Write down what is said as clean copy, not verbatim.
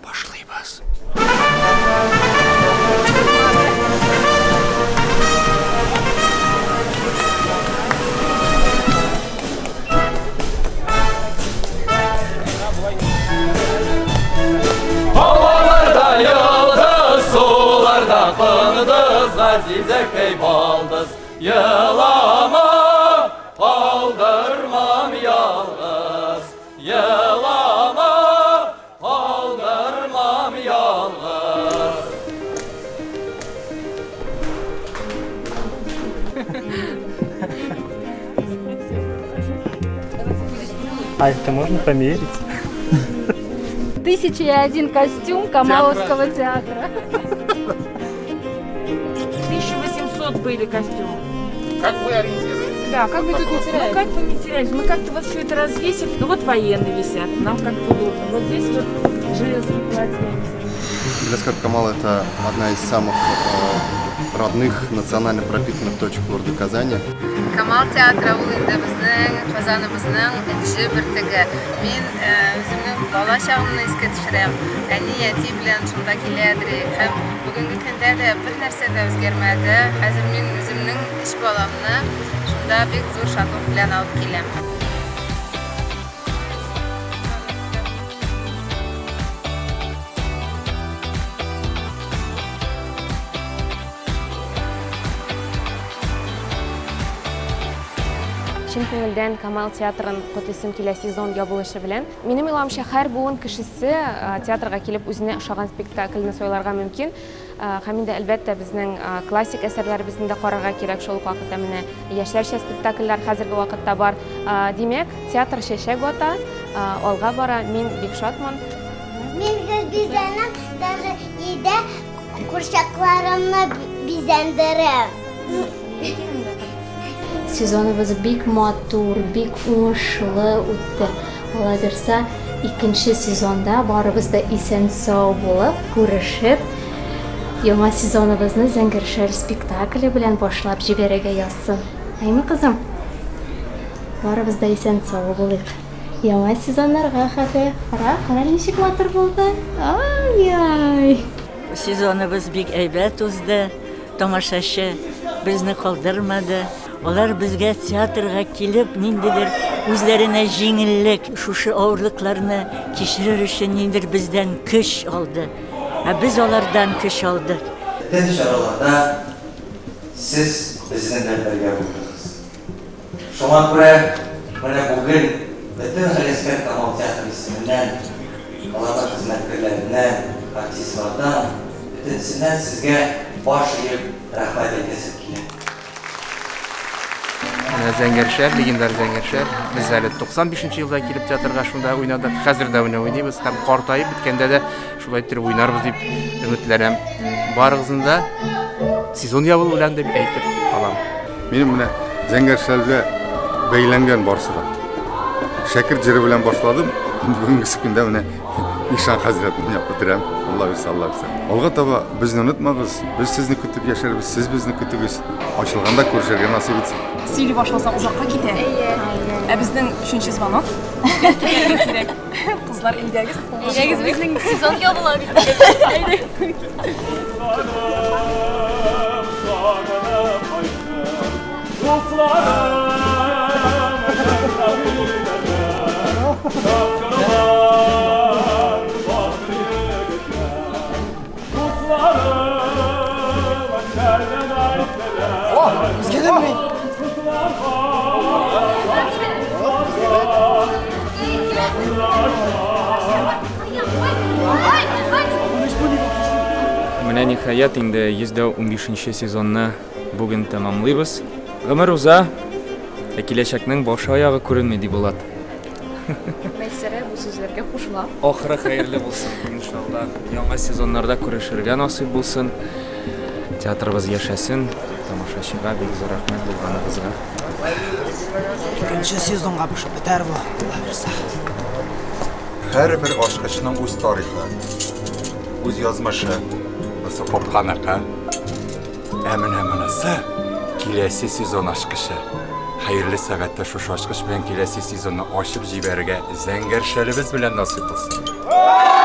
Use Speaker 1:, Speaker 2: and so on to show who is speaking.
Speaker 1: Башлыйбыз.
Speaker 2: Havalarda yıldız, sularda kındız, Azizekey baldız. Yılama, kaldırmam yalnız. Yılama, kaldırmam yalnız.
Speaker 3: А это можно померить?
Speaker 4: 1001 костюм Камаловского театра.
Speaker 5: 1800 были костюмы.
Speaker 6: Как вы ориентируетесь?
Speaker 5: Да, как вы тут не теряете? Ну как вы не теряете? Мы как-то вот все это развесили. Ну вот военные висят, нам как-то удобно. Вот здесь вот женские платья висят.
Speaker 7: Галиаскар Камал – это одна из самых родных, национально пропитанных точек города Казани.
Speaker 8: Камал театры ул инде безнең Казаныбызның энҗе бөртеге. Мин үземнең бала чагымны искә төшерәм. Әни, әти белән шунда килә идек. Һәм бүгенге көндә дә бер нәрсә дә үзгәрмәде. Хәзер мин үземнең өч баламны шунда бик зур шатлык белән алып киләм.
Speaker 9: Чын күңелдән Камал театрын котлыйсым килә сезон ябылышы белән. Минем уйлавымча, һәр буын кешесе театрга килеп үзенә ошаган спектакльне сайларга мөмкин. Һәм инде, әлбәттә, безнең классик әсәрләребезне дә карарга кирәк. Шул ук вакытта менә яшьләрчә спектакльләр хәзерге вакытта бар. Димәк, театр чәчәк ата, алга бара. Мин бик шатмын.
Speaker 10: Мин гел бизәнәм, даже өйдә курчакларымны бизәндерәм.
Speaker 11: Сезоныбыз бик матур, бик уңышлы үтте. Алла бирса, икенче сезонда барыбыз да исән-сау булып, күрешеп, яңа сезоныбызны Зәңгәр шәл спектакле белән башлап җибәрергә язсын. Әйме, кызым? Барыбыз да исән-сау булыйк. Яңа сезоннарга хәтле. Кара, кара ничек матур булды. Ай-яй!
Speaker 12: Сезоныбыз бик әйбәт узды. Тамашачы безне калдырмады. Алар безгә театрга килеп, ниндидер үзләренә җиңеллек, шушы авырлыкларны кичерер өчен ниндидер бездән көч алды. Ә без алардан көч алдык.
Speaker 13: Бөтен чараларда сез безнең белән бергә булдыгыз. Шуңа күрә менә бүген бөтен Галиәсгар Камал театры исеменнән, аларның хезмәткәрләреннән, артистлардан, бөтенесеннән сезгә баш иеп рәхмәт әйтәсем килә.
Speaker 14: Менә Зәңгәр шәл, легендар Зәңгәр шәл. Без әле 95 нче елда килеп театрга шунда уйнадык. Хәзер дә менә уйныйбыз һәм картаеп беткәндә дә шулай иттереп уйнарбыз дип өметләнәм. Барыгызны да сезон ябылу белән дип әйтеп калам.
Speaker 7: Минем менә зәңгәр шәлгә бәйләнгән барсы да. Шәкерт җыры белән башладым. Бүгенгесе көндә менә Ишан хәзрәтне уйнап бетерәм. Алла бирсә, Алла бирсә. Алга таба безне онытмагыз. Без сезне көтеп яшәрбез, сез безне көтегез. Ачылганда күрешергә насыйп итсен.
Speaker 15: Сөйли башласаң озакка китә. Ә безнең өченче звонок. Китәргә кирәк. Кызлар, әйдәгез.
Speaker 4: Әйдәгез, безнең сезон ябыла бит.
Speaker 14: Менә ниһаять инде 115 нче сезонны бүген тәмамлыйбыз. Гомер уза, ә киләчәкнең башы аягы күренми, ди Булат.
Speaker 15: Мәйсәрә бу сүзләргә кушыла.
Speaker 14: Ахыры хәерле булсын, иншалла. Яңа сезоннарда күрешергә насыйп булсын. Театрыбыз яшәсен. Тамашачыга бик зур рәхмәт булганыгызга.
Speaker 1: Икенче сезонга пешеп бетәр бу, Алла бирсә.
Speaker 16: Һәрбер ачкычның үз тарихы, үз язмышы. Бусы капканыкы. Ә менә монысы киләсе сезон ачкычы. Хәерле сәгатьтә шушы ачкыч белән киләсе сезонны ачып җибәрергә зәңгәр шәлебез белән насыйп булсын.